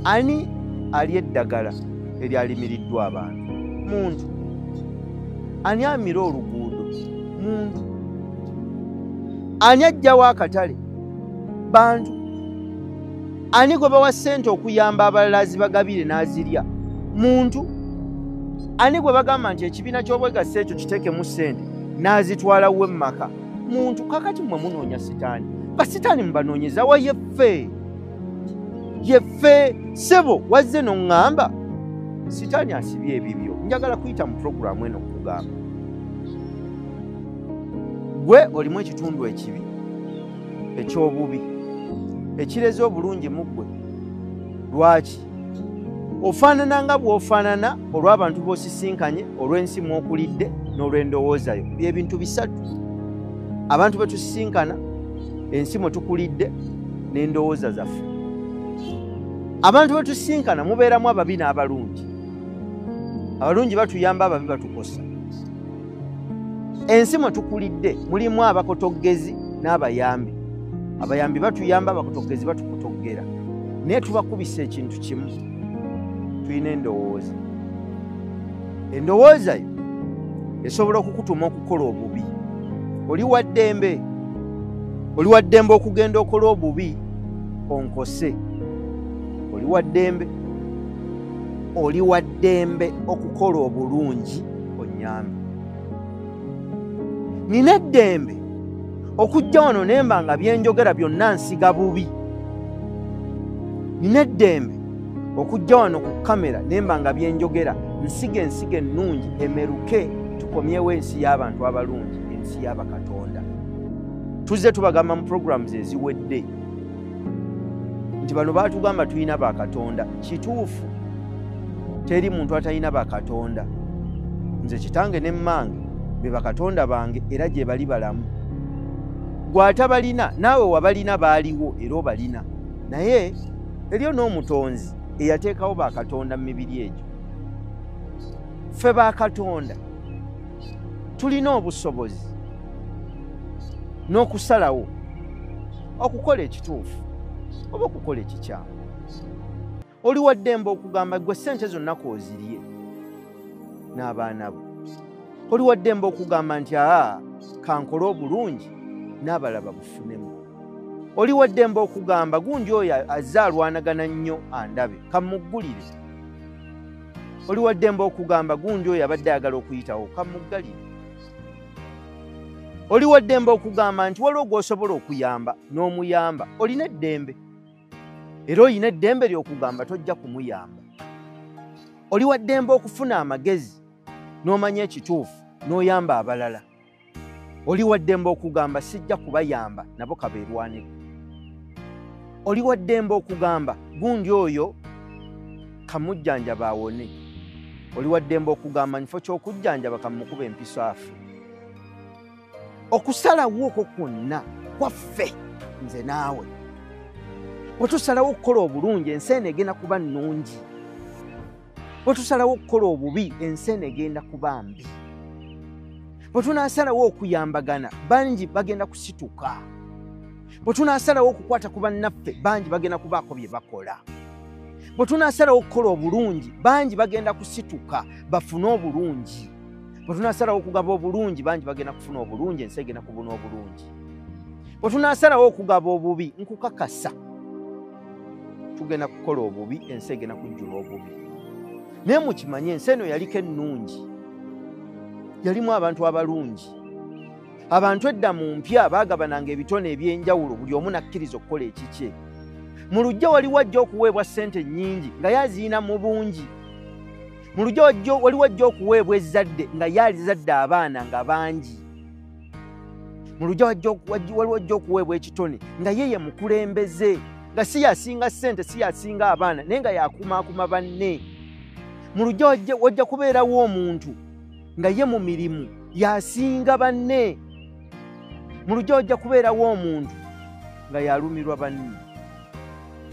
Ani ali eddagala eryalimiriddwa abantu? Muntu. Ani amira oluguudo? Muntu. Ani ajjawo akatale? Bantu. Ani gwe bawa ssente okuyamba abalala azibagabire n'azirya? Muntu. Ani gwe bagamba nti ekibiina ky'obwegassi ekyo kiteekemu ssente n'azitwala we mu maka? Muntu. Kakati mmwe munoonya sitaani. Basitaani mubanoonyeza wa? Yeffe. Yeffe ssebo wazze n'oŋŋamba sitaani asibye ebibyo. Njagala kuyita mu puroguramu eno okugamba gwe olimu ekitundu ekibi eky'obubi ekireze obulungi mu ggwe. Lwaki ofaanana nga bw'ofaanana olw'abantu b'osisinkanye, olw'ensi mw'okulidde n'olw'endowooza yo? Byebintu bisatu: abantu be tusisinkana, ensi mwe tukulidde, n'endowooza zaffe. Abantu be tusisinkana mubeeramu ababi n'abalungi. Abalungi batuyamba, ababi batukosa. Ensi mwe tukulidde mulimu abakotoggezi n'abayambi. Abayambi batuyamba, abakotoggezi batukotoggera. Naye tubakubisa ekintu kimu, tulina endowooza. Endowooza yo esobola okukutuma okukola obubi. Oli wa ddembe, oli wa ddembe okugenda okola obubi onkose. Oli wa ddembe, oli wa ddembe okukola obulungi onyambe. Nina eddembe okujja wano nemba nga byenjogera byonna nsiga bubi. Nina eddembe okujja wano ku kamera nemba nga byenjogera nsiga ensiga ennungi emeruke, tukomyewo ensi y'abantu abalungi, ensi y'abakatonda. Tuzze tubagamba mu programs eziwedde nti bano baatugamba tulina bakatonda. Kituufu, teri muntu atalina bakatonda. Nze kitange ne mmange be bakatonda bange era gye bali balamu. Gw'atabalina naawe wabalina, baaliwo era obalina. Naye eriyo n'omutonzi eyateekawo bakatonda mu mibiri egyo. Ffe bakatonda tulina obusobozi n'okusalawo okukola ekituufu oba okukola ekikyamu. Oli wa ddembe okugamba gwe ssente zonna k'ozirye n'abaana bo. Oli wa ddembe okugamba nti aa kankole obulungi n'abalaba bufunemu. Oli wa ddembe okugamba gundi oyo azze alwanagana nnyo andabe kamuggulire. Oli wa ddembe okugamba gundi oyo abadde ayagala okuyitawo kamuggalire. Oli wa ddembe okugamba nti waliwo gw'osobola okuyamba n'omuyamba. Olina eddembe, era olina eddembe ly'okugamba tojja kumuyamba. Oli wa ddembe okufuna amagezi n'omanya ekituufu n'oyamba abalala. Oli wa ddembe okugamba sijja kubayamba nabo kabeerwaneko. Oli wa ddembe okugamba gundi oyo kamujjanjaba awone. Oli wa ddembe okugamba nifo ky'okujjanjaba kamukuba empiso afe. Okusalawo okwo kwonna kwaffe nze naawe. Bwe tusalawo okukola obulungi ensi eno egenda kuba nnungi. Bwe tusalawo okukola obubi ensi eno egenda kuba mbi. Bwe tunaasalawo okuyambagana bangi bagenda kusituka. Bwe tunaasalawo okukwata ku bannaffe bangi bagenda kubaako bye bakola. Bwe tunaasalawo okukola obulungi bangi bagenda kusituka bafune obulungi. Bwe tunaasalawo okugaba obulungi bangi bagenda kufuna obulungi, ensi egenda kubuna obulungi. Bwe tunaasalawo okugaba obubi nkukakasa tugenda kukola obubi, ensi egenda kujjula obubi. Naye mukimanye ensi eno yaliko ennungi, yalimu abantu abalungi. Abantu edda mu mpya baagabananga ebitone eby'enjawulo, buli omu n'akkiriza okukola ekikye. Mu luggya waliwo ajja okuweebwa ssente nnyingi nga yaziina mu bungi. Mu luggya waliwo ajja okuweebwa ezzadde nga yaalizadde abaana nga bangi. Mu luggya waliwo ajja okuweebwa ekitone nga ye ye mukulembeze, nga si yasinga ssente, si yasinga abaana, naye nga yakumaakuma banne. Mu luggya wajja kubeerawo omuntu nga ye mu mirimu yasinga banne. Mu luggya wajja kubeerawo omuntu nga yalumirwa banne.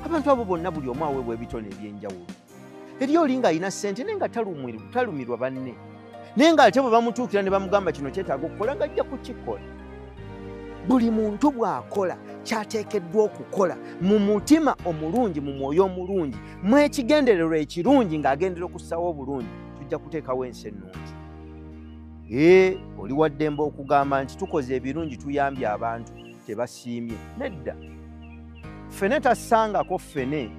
Abantu abo bonna buli omu aweebwa ebitone eby'enjawulo. Eri oli ng'alina ssente naye nga talumirwa banne, naye ng'ate bwe bamutuukira ne bamugamba kino kyetaaga okukola ng'ajja kukikola. Buli muntu bw'akola kyateekeddwa okukola mu mutima omulungi, mu mwoyo omulungi, mu ekigendererwa ekirungi, ng'agendera okussawo obulungi, tujja kuteekawo ensi ennungi. Oli waddembe okugamba nti tukoze ebirungi, tuyambye abantu, tebasiimye. Nedda, ffene tassangako ffene,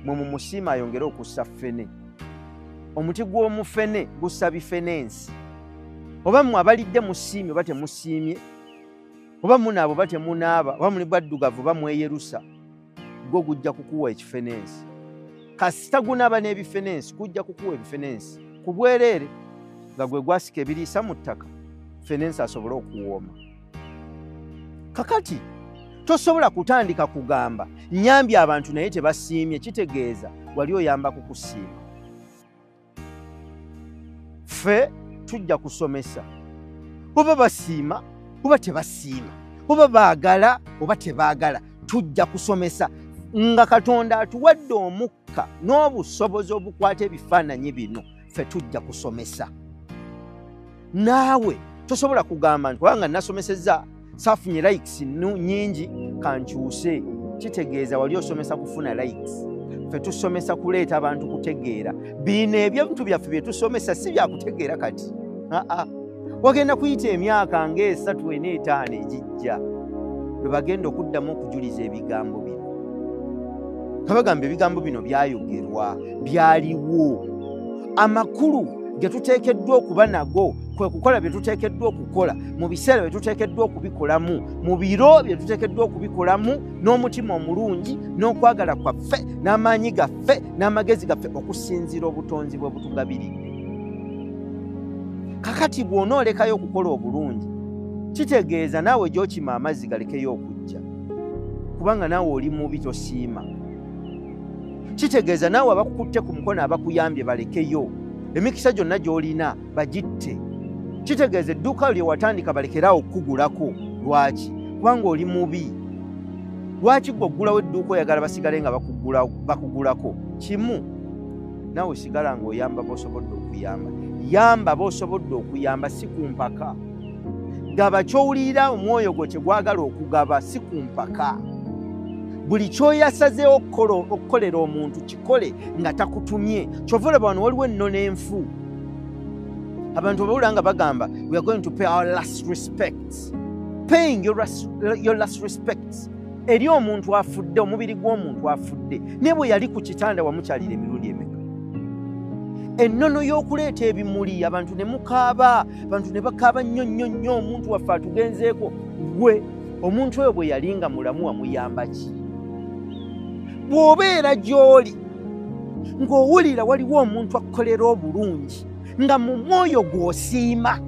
mwe mumusiima ayongere okussa ffene. Omuti gw'omufene gussa bifenensi. Oba mmwe abalidde musiimye oba temusiimye, oba munaaba oba temunaaba, oba muli baddugavu oba mweyerusa, gwo gujja kukuwa ekifenensi. Kasita gunaaba n'ebifenensi, gujja kukuwa ebifenensi ku bwereere, nga gwe gwasika ebiriisa mu ttaka, fenensi asobole okuwooma. Kakati tosobola kutandika kugamba nnyambye abantu naye tebasiimye, kitegeeza wali oyamba kukusiima. Ffe tujja kusomesa, oba basiima oba tebasiima, oba baagala oba tebaagala, tujja kusomesa nga Katonda atuwadde omukka n'obusobozi obukwata ebifaananyi bino. Ffe tujja kusomesa. Naawe tosobola kugamba nti kubanga nasomesezza saafunye likes nnyingi kankyuse. Kitegeeza wali osomesa kufuna likes. Ffe tusomesa kuleeta abantu kutegeera. Bino ebintu byaffe bye tusomesa si byakutegeera kati. Aa, wagenda kuyita emyaka ng'esatu, 4, 5 egijja lwe bagenda okuddamu okujuliza ebigambo bino. Kabagamba ebigambo bino byayogerwa, byaliwo. Amakulu ge tuteekeddwa okuba nago kwe kukola bye tuteekeddwa okukola mu biseera bye tuteekeddwa okubikolamu, mu biro bye tuteekeddwa okubikolamu, n'omutima omulungi, n'okwagala kwaffe, n'amaanyi gaffe, n'amagezi gaffe, okusinziira obutonzi bwe butugabiridde. Kakati bw'onoolekayo okukola obulungi, kitegeeza naawe gy'okima amazzi galekeyo okujja, kubanga naawe oli mubi, tosiima. Kitegeeza naawe abakukutte ku mukono abakuyambye balekeyo, emikisa gyonna gy'olina bagitte. Kitegeeza edduuka lye watandika balekeraawo okukugulako. Lwaki? Kubanga oli mubi. Lwaki gwe oggulawo edduuka oyagala basigale nga bakugulako? Kimu, naawe sigala ng'oyamba b'osobodde okuyamba. Yamba b'osobodde okuyamba, si ku mpaka. Gaba ky'owulirira omwoyo gwo kye gwagala okugaba, si ku mpaka. Buli ky'oyasazeewo okukolera omuntu kikole nga takutumye. Kyova olaba wano waliwo ennono enfu. Abantu bawulira nga bagamba we are going to pay our last respects. Paying your last respects eri omuntu afudde, omubiri gw'omuntu afudde, ne bwe yali ku kitanda wamukyalira emirundi emeka. Ennono y'okuleeta ebimuli, abantu ne mukaaba, abantu ne bakaaba nnyo nnyo nnyo, omuntu waffe atugenzeeko. Gwe omuntu oyo bwe yali nga mulamu wamuyamba ki? Bw'obeera gy'oli ng'owulira waliwo omuntu akukolera obulungi nga mu mwoyo gw'osiima,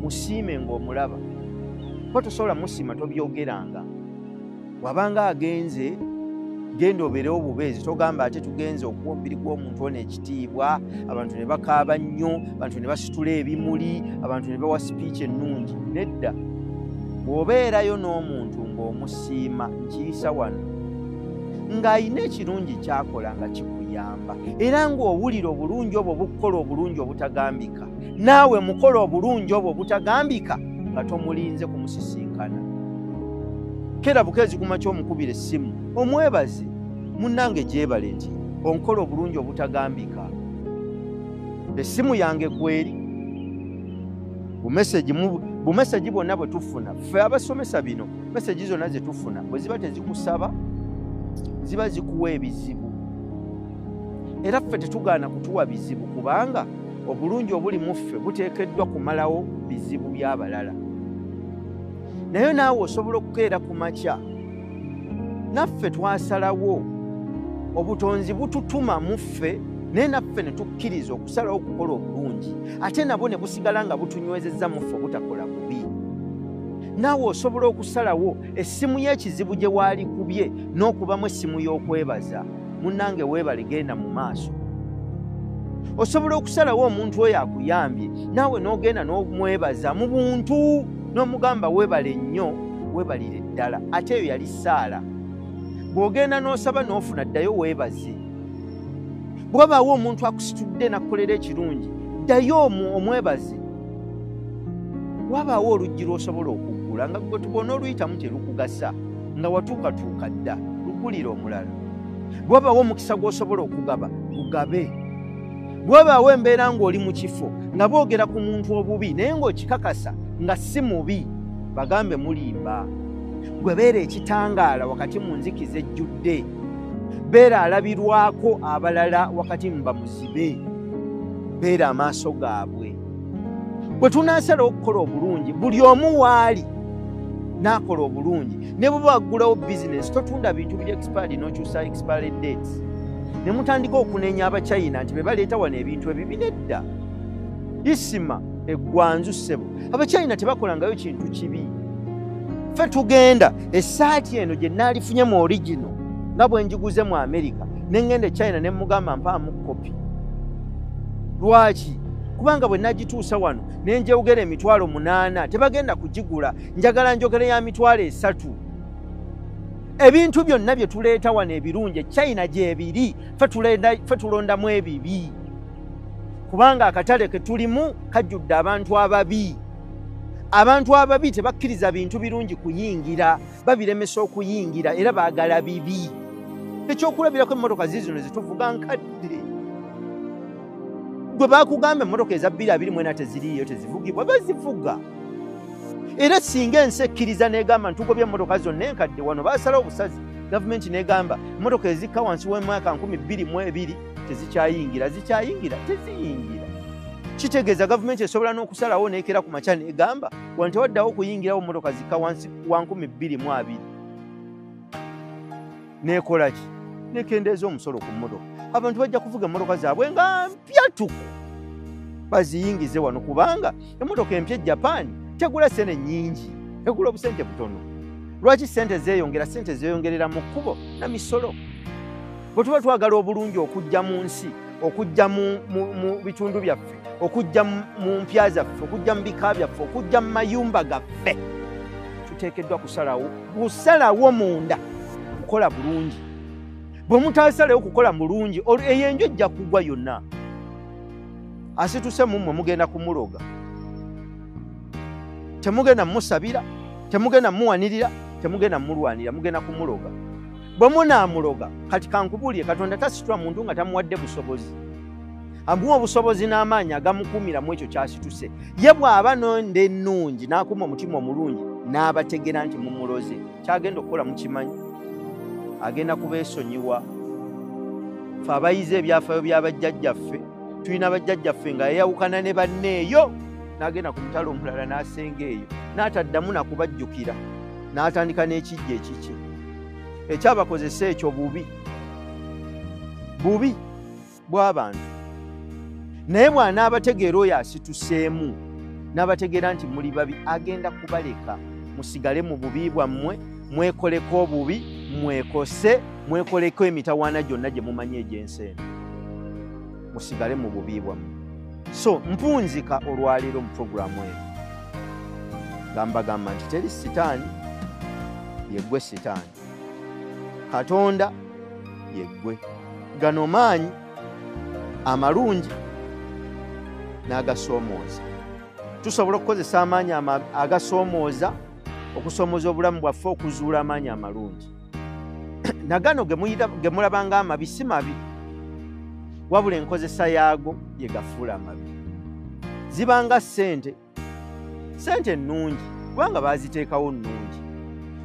musiime ng'omulaba. Kuba tosobola musiima tobyogeranga. Wabanga agenze, genda obeerewo bubeezi, togamba ate tugenze okuwa omubiri gw'omuntu ono ekitiibwa, abantu ne bakaaba nnyo, abantu ne basitula ebimuli, abantu ne bawa sipiiki ennungi. Nedda, bw'obeerayo n'omuntu ng'omusiima, nkiyisa wano, ng'ayina ekirungi ky'akola nga kikuyamba, era ng'owulira obulungi obwo bukukola obulungi obutagambika, naawe mukola obulungi obwo obutagambika nga tomulinze kumusisinkana. Kera bukeezi kumakya omukubira essimu omwebaze, munnange gyebale nti onkola obulungi obutagambika. Essimu yange kweri, bumesegi bwonna bwe tufuna ffe abasomesa bino, mesegi zonna ze tufuna bwe ziba tezikusaba ziba zikuwa ebizibu. Era ffe tetugaana kutuwa bizibu, kubanga obulungi obuli mu ffe buteekeddwa kumalawo bizibu by'abalala. Naye naawe osobola okukeera ku makya, naffe twasalawo, obutonzi bututuma mu ffe, naye naffe ne tukkiriza okusalawo okukola obulungi, ate nabwo ne busigala nga butunywezezza mu ffe obutakola bubi. Naawe osobola okusalawo essimu y'ekizibu gye waalikubye n'okubamu essimu y'okwebaza, munnange weebale, genda mu maaso. Osobola okusalawo omuntu oyo akuyambye, naawe n'ogenda n'omwebaza mu buntu, n'omugamba weebale nnyo, weebalire ddala. Ate eyo yali ssaala. Bw'ogenda n'osaba n'ofuna, ddayo weebaze. Bw'abaawo omuntu akusitudde n'akukolera ekirungi, ddayo omwebaze. Wabaawo oluggi lw'osobola okuggulawo. okulugula nga gwe tubona oluyitamu terukugasa nga watuukatuuka dda, lugulira omulala. Bw'obaawo omukisa gw'osobola okugaba, gugabe. Bw'obaawo embeera ng'oli mu kifo nga boogera ku muntu obubi naye ng'okikakasa nga si mubi, bagambe mulimba. Gwe beera ekitangaala wakati mu nzikiza ejjudde, beera alabirwako abalala wakati mu bamuzibe, beera amaaso gaabwe. Bwe tunaasalawo okukola obulungi, buli omu waali n'akola obulungi, ne bwe baggulawo bizinesi, totunda bintu biri expired n'okyusa expiry dates ne mutandika okunenya Abachina nti be baleeta wano ebintu ebibi. Nedda, isima eggwanzu ssebo, Abachina tebakolangayo kintu kibi. Ffe tugenda essaati eno gye naalifunye mu original nga bwe njiguze mu Amerika, ne ŋŋenda e China ne mugamba mpaamu kopi. Lwaki? Kubanga bwe nagituusa wano ne njewogera 800,000 tebagenda kugigula, njagala njogere ya 30,000. Ebintu byonna bye tuleeta wano ebirungi e China gyebiri, ffe tulondamu ebibi kubanga akatale ke tulimu kajjudde abantu ababi. Abantu ababi tebakkiriza bintu birungi kuyingira, babiremesa okuyingira era baagala bibi. Ekyokulabirako, emmotoka ziizino zetuvuga nkadde. Gwe bakugamba emmotoka eza 2024 teziriiyo, tezivugibwa, bazivuga. Era singa ensi ekkiriza n'egamba ntugobye emmotoka zonna enkadde wano, basalawo obusazi, gavumenti n'egamba emmotoka ezikka wansi w'emyaka 2020 tezikyayingira, zikyayingira? Teziyingira. Kitegeeza gavumenti esobola n'okusalawo n'ekera ku makya n'egamba wano tewaddawo okuyingirawo mmotoka zikka wansi wa 2020, n'ekola ki? Nekendeeza omusolo ku mmotoka. Abantu bajja kuvuga emmotoka zaabwe nga mpya tuku, baziyingize wano, kubanga emmotoka empya e Japan tegula sente nnyingi, egula obusente butono. Lwaki sente zeeyongera? Sente zeeyongerera mu kkubo na misolo. Bwe tuba twagala obulungi okujja mu nsi, okujja mu bitundu byaffe, okujja mu mpya zaffe, okujja mu bika byaffe, okujja mu mayumba gaffe, tuteekeddwa kusalawo busalawo munda kukola bulungi. Bwe mutasalawo kukola bulungi, eyo enju ejja kugwa yonna. Asituse mu mmwe mugenda kumuloga, temugenda musabira, temugenda muwanirira, temugenda mulwanira, mugenda kumuloga. Bwe munaamuloga, kati kankubuulire, Katonda tasitula muntu nga tamuwadde busobozi. Amuwa obusobozi n'amaanyi agamukuumiramu ekyo kyasituse. Ye bw'aba nonda ennungi n'akuuma omutima omulungi n'abategera nti mumuloze, kyagenda okukola mukimanyi, agenda kubeesonyiwa. Fe abayize ebyafaayo by'abajjajjaffe, tulina bajjajjaffe nga yayawukana ne banne eyo n'agenda ku mutalo omulala n'asenga eyo n'ataddamu nakubajjukira, n'atandika n'ekijja ekikye ekyabakozesa. Ekyo bubi, bubi bw'abantu. Naye bw'anaabategeera oyo asituseemu n'abategeera nti muli babi, agenda kubaleka musigale mu bubi bwammwe, mwekoleko obubi, mwekose, mwekoleko emitawaana gyonna gye mumanyi egy'ensi eno, musigale mu bubi bwammwe. So mpunzika olwaleero mu puroguramu eno nga mbagamba nti teri sitaani, yeggwe sitaani, Katonda yeggwe. Gano maanyi amalungi n'agasoomooza. Tusobola okukozesa amaanyi agasoomooza okusoomooza obulamu bwaffe, okuzuula amaanyi amalungi. Nagano ge mulabanga amabi si mabi, wabula enkozesa yaago ye gafuula amabi. Zibanga ssente, sente nnungi kubanga baaziteekawo nnungi.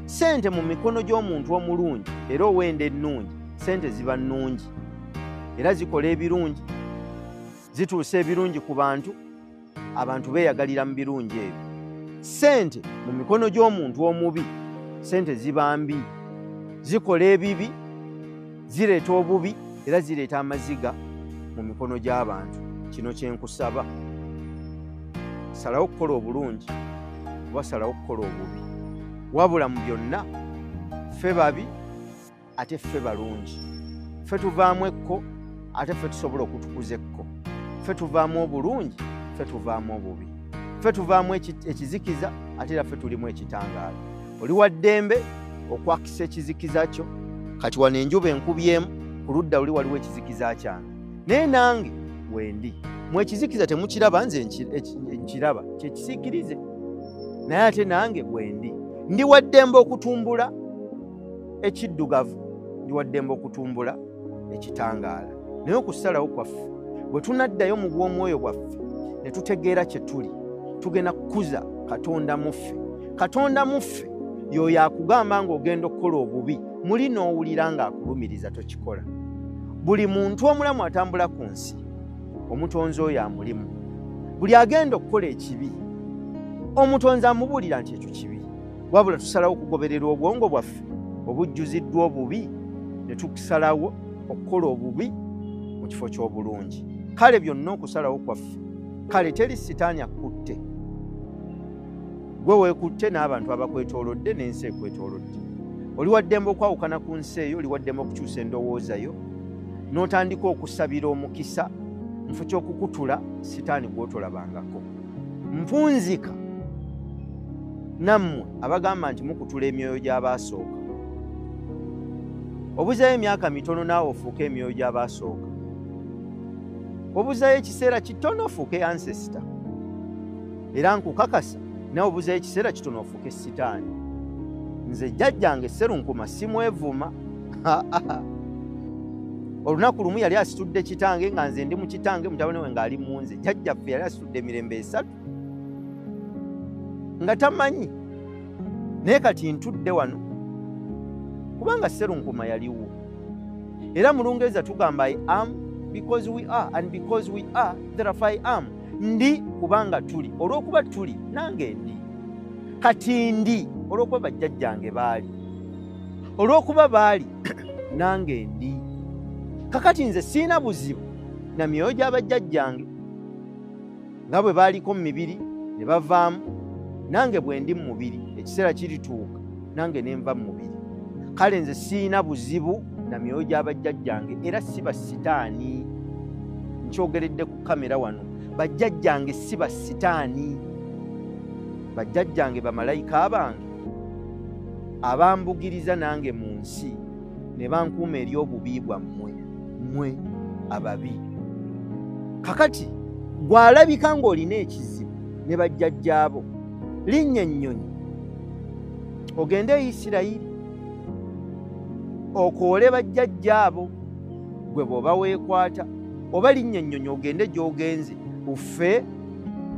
Sente mu mikono gy'omuntu omulungi era ow'enda ennungi, sente ziba nnungi era zikola ebirungi, zituusa ebirungi ku bantu, abantu beeyagalira mu birungi ebyo. Sente mu mikono gy'omuntu omubi, sente ziba mbi, zikola ebibi, zireeta obubi era zireeta amaziga mu mikono gy'abantu. Kino kyenkusaba, salawo okukola obulungi oba salawo okukola obubi, wabula mu byonna ffe babi ate ffe balungi. Ffe tuvaamu ekko ate ffe tusobola okutukuza ekko. Ffe tuvaamu obulungi, ffe tuvaamu obubi. Ffe tuvaamu ekizikiza ate era ffe tulimu ekitangaala. Oli wa ddembe okwakisa ekizikiza kyo. Kati wano enjuba enkubyemu, ku ludda luli waliwo ekizikiza kyange, naye nange wendi mu ekizikiza temukiraba, nze nkiraba kyekisiikirize. Naye ate nange bwendi ndi waddembe okutumbula ekiddugavu, ndi waddembe okutumbula ekitangaala. Naye okusalawo kwaffe bwe tunaddayo mu bw'omwoyo bwaffe ne tutegeera kye tuli, tugenda kukuza Katonda muffe. Katonda muffe y'oyo akugamba ng'ogenda okukola obubi, muli n'owulira ng'akulumiriza tokikola. Buli muntu omulamu atambula ku nsi, omutonzi oyo amulimu. Buli agenda okukola ekibi, omutonzi amubuulira nti ekyo kibi. Wabula tusalawo okugoberera obwongo bwaffe obujjuziddwa obubi, ne tusalawo okukola obubi mu kifo ky'obulungi. Kale byonna okusalawo kwaffe. Kale teri sitaani akutte, gwe weekutte n'abantu abakwetoolodde n'ensi ekwetoolodde. Oli waddembe okwawukana ku nsi eyo, oli waddembe okukyusa endowooza yo n'otandika okusabira omukisa nfu ky'okukutula sitaani gw'otolabangako. Mpunzika nammwe abagamba nti mukutula emyoyo gy'abaasooka. Obuzayo emyaka mitono naawe ofuuke emyoyo gy'abaasooka. Obuzayo ekiseera kitono ofuuke ancestor. Era nkukakasa nawe obuzayo ekiseera kitono ofuuke sitaani. Nze jjajjange Sserunkuma simwevuma. Olunaku lumu yali asitudde kitange nga nze ndi mu kitange, mutabani we ng'ali mu nze. Jjajjaffe yali asitudde emirembe 3 nga tamanyi. Naye kati ntudde wano kubanga Sserunkuma yaliwo. Era mu Lungereza tugamba I am because we are, and because we are therefore I am. Ndi kubanga tuli, olw'okuba tuli nange ndi. Kati ndi olw'okuba bajjajjange baali, olw'okuba baali nange ndi. Kakati nze siina buzibu na myoyo gy'abajjajjange nga bwe baaliko mu mibiri ne bavaamu, nange bwe ndi mu mubiri ekiseera kirituuka nange ne nva mu mubiri. Kale nze siina buzibu na myoyo gy'abajjajjange era siba sitaani. Nkyogeredde ku kamera wano, bajjajjange siba sitaani. Bajjajjange bamalayika bange abambugiriza nange mu nsi ne bankuuma eri obubi bwammwe mmwe ababi. Kakati gw'alabika ng'olina ekizibu ne bajjajjaabo, linnya ennyonyi ogende e Isirayiri okoole bajjajjaabo gwe bw'oba weekwata, oba linnya ennyonyi ogende gy'ogenze. Uffe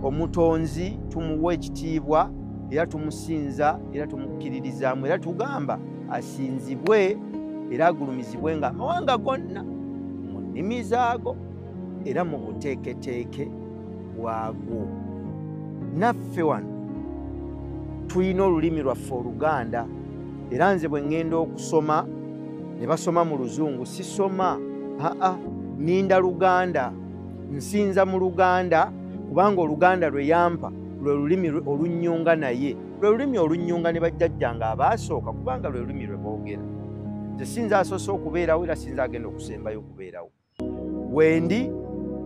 omutonzi tumuwa ekitiibwa era tumusinza era tumukkiririzaamu era tugamba asinzibwe era agulumizibwe nga amawanga gonna mu nnimi zaago era mu buteeketeeke bwagwo. Naffe wano tulina olulimi lwaffe Oluganda, era nze bwe ŋŋenda okusoma ne basoma mu Luzungu sisoma, aa ninda Luganda, nsinza mu Luganda kubanga Oluganda lwe yampa lwe lulimi olunnyunga, naye lwe lulimi olunnyunga ne bajjajjange abaasooka kubanga lwe lulimi lwe boogera. Nze sinza asoose okubeerawo era sinza agenda okusembayo okubeerawo. Wendi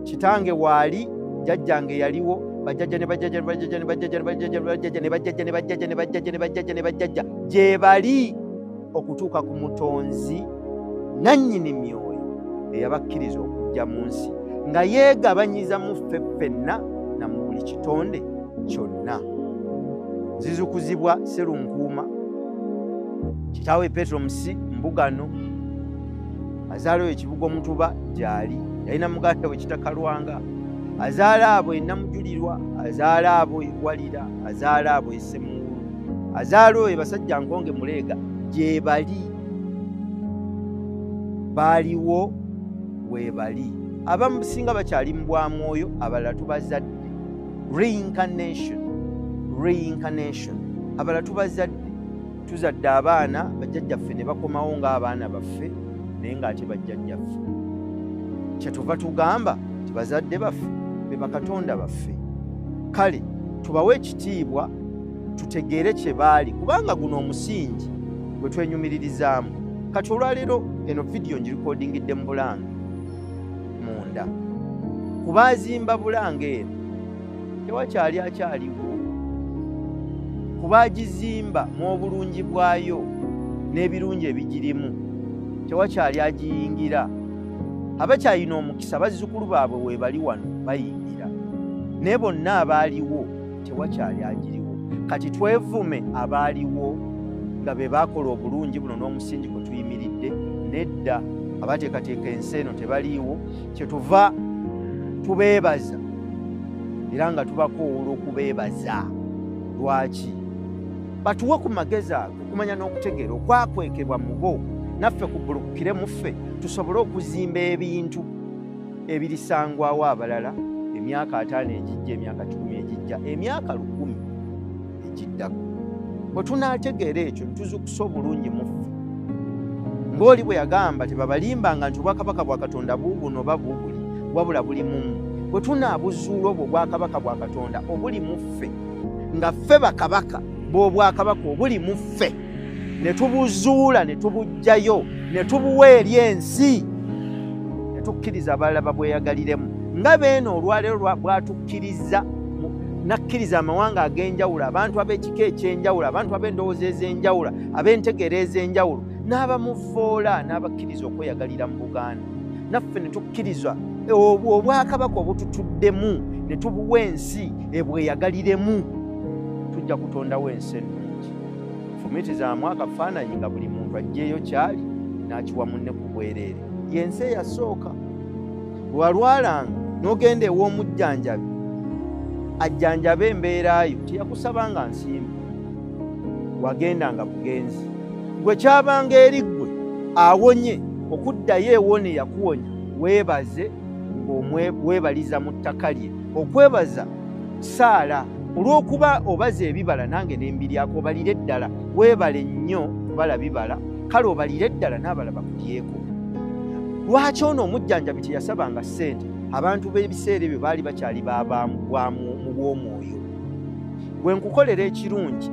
kitange waali, jjajjange yaliwo, bajjajja ne bajjajja ne bajjajja ne bajjajja ne bajjajja ne bajjajja ne bajjajja ne bajjajja ne bajjajja ne bajjajja ne bajjajja gye bali okutuuka ku mutonzi nannyini myoyo eyabakkiriza okujja mu nsi nga yeegabanyiza mu ffe ffenna na mu buli kitonde kyonna. Nzizukuzibwa Sserunkuuma, kitaawe Petro Musi Mbugano, azaala oyo ekibuga Omutuba gy'ali, yalina muganda we Kitakalwanga, azaala abo Namujulirwa, azaala abo Walira, azaala abo Essemuwulu, azaala oyo basajja Nkonge Muleega gye bali, baaliwo weebali. Abamu singa bakyali mu bwa mwoyo, abalala tubazadde. Reincarnation, reincarnation. Abalala tubazadde, tuzadde abaana bajjajjaffe ne bakomawo ng'abaana baffe naye ng'ate bajjajjaffe. Kyetuva tugamba nti bazadde baffe be bakatonda baffe. Kale tubawe ekitiibwa tutegeere kye baali, kubanga guno omusingi gwe twenyumiririzaamu. Kati olwaleero eno vidiyo ngirikodingidde mu Bulange munda. Ku baazimba Bulange eno tewakyali akyaliwo. Ku baagizimba mu obulungi bwayo n'ebirungi ebigirimu tewakyali agiyingira. Abakyalina omukisa bazzukulu baabwe weebali wano bayingira, naye bonna abaaliwo tewakyali agiriwo. Kati twevume abaaliwo nga be baakola obulungi buno n'omusingi kwe tuyimiridde? Nedda, abateekateeka ensi eno tebaliiwo, kyetuva tubeebaza era nga tubakoowoola okubeebaza. Lwaki? Batuwe ku magezi ago okumanya n'okutegeera okwakwekebwa mu bo, naffe kubbulukukire mu ffe tusobole okuzimba ebintu ebirisangwawo abalala emyaka 50 egijja, emyaka 100 egijja, emyaka 1000 egiddako. Bwe tunaategeera ekyo ne tuzuukusa obulungi mu ffe, ng'oli bwe yagamba, tebabalimbanga nti obwakabaka bwa Katonda buubuno oba buubuli, wabula buli mumu. Bwe tunaabuzuula obwo obwakabaka bwa Katonda obuli mu ffe, nga ffe bakabaka b'obwakabaka obuli mu ffe, ne tubuzuula ne tubuggyayo ne tubuwa eri ensi, ne tukkiriza abalala babweyagaliremu nga beeno olwaleero bwatukkiriza nakkiriza amawanga ag'enjawulo, abantu ab'ekika eky'enjawulo, abantu ab'endowooza ez'enjawulo, ab'entegeera ez'enjawulo, n'abamuvoola n'abakkiriza okweyagalira mu Buganda. Naffe ne tukkiriza obwo obwakabaka obututuddemu ne tubuwa ensi ebweyagaliremu, tujja kutondawo ensi ennungi. Fumiitizaamu akafaananyi nga buli muntu aggyeeyo kyali n'akiwa munne ku bwereere. Yensi eyasooka bwewalwalanga n'ogenda ew'omujjanjabi ajjanjabe embeerayo, teyakusabanga nsimbi, wagendanga bugenzi. Gwe kyabanga eri ggwe awonye okuddayo ewone yakuwonya, weebaze ng'weebaliza mu ttaka lye. Okwebaza saala olw'okuba obaza ebibala nange nembiryako, obalire eddala, weebale nnyo kubala bibala, kale obalire eddala n'abala bakulyeko. Lwaki ono omujjanjabi teyasabanga ssente? Abantu b'ebiseera ebyo baali bakyali mu bw'omwoyo. Bwe nkukolera ekirungi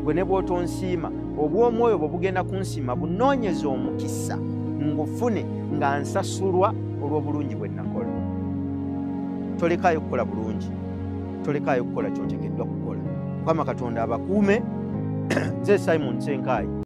gwe ne bw'otonsiima, obw'omwoyo bwe bugenda kunsiima, bunoonyeza omukisa ngufune nga nsasulwa olw'obulungi bwe nakola. Tolekaayo kukola bulungi, tolekaayo kukola kyoteekeddwa kukola. Mukama Katonda abakuume. Nze Simon Ssenkaayi.